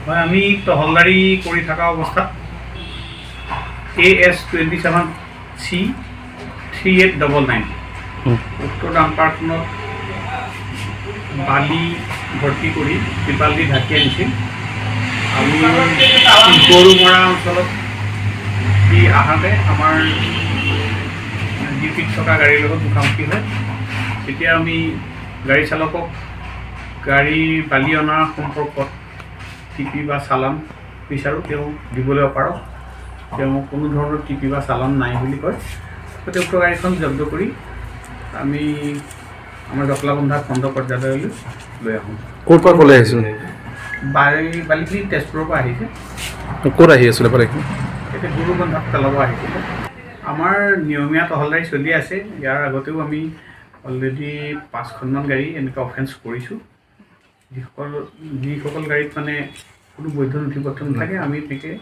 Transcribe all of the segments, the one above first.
হয়, আমি টহলদাৰী কৰি থকা অৱস্থাত AS 27 C 3899 উক্ত ডাম্পাৰখনত বালি ভৰ্তি কৰি ত্ৰিপাল দি ঢাকি আনিছিল। আমি গৰুমৰা অঞ্চলত দি আহোঁতে আমাৰ ডিউটিত থকা গাড়ীৰ লগত মুখামুখি হয়। তেতিয়া আমি গাড়ী চালকক গাড়ী বালি অনাৰ সম্পৰ্কত টিপি বা চালান বিচাৰোঁ। তেওঁ দিবলৈ অপাৰগ। তেওঁ কোনো ধৰণৰ টিপি বা চালান নাই বুলি কয়। গতিকে উক্ত গাড়ীখন জব্দ কৰি আমি আমাৰ জখলাবন্ধা খণ্ড কাৰ্যালয়লৈ লৈ আহোঁ। ক'ৰ পৰা ক'লৈ আহিছিল? বালিখিনি তেজপুৰৰ পৰা আহিছে। ক'ত আহি আছিলে বালিখিনি? এতিয়া গৰুবন্ধাত পেলাব আহিছিলে। আমাৰ নিয়মীয়া টহলদাৰী চলি আছে। ইয়াৰ আগতেও আমি অলৰেডি পাঁচখনমান গাড়ী এনেকুৱা অফেন্স কৰিছোঁ। যিসকল গাড়ীত মানে কোনো বৈধ নথি পত্ৰ নাথাকে, আমি তেনেকৈ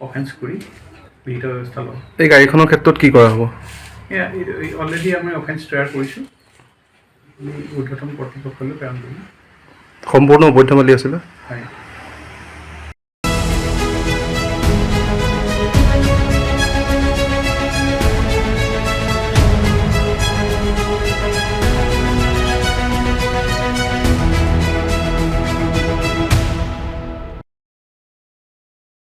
অফেন্স কৰি বিহিত ব্যৱস্থা লওঁ। এই গাড়ীখনৰ ক্ষেত্ৰত কি কৰা হ'ব? অলৰেডি আমি অফেন্স তৈয়াৰ কৰিছোঁ। আমি ঊৰ্ধতম কৰ্তৃপক্ষলৈ প্ৰেৰণ কৰিম। সম্পূৰ্ণ অবৈধ বালি আছিলে? হয়।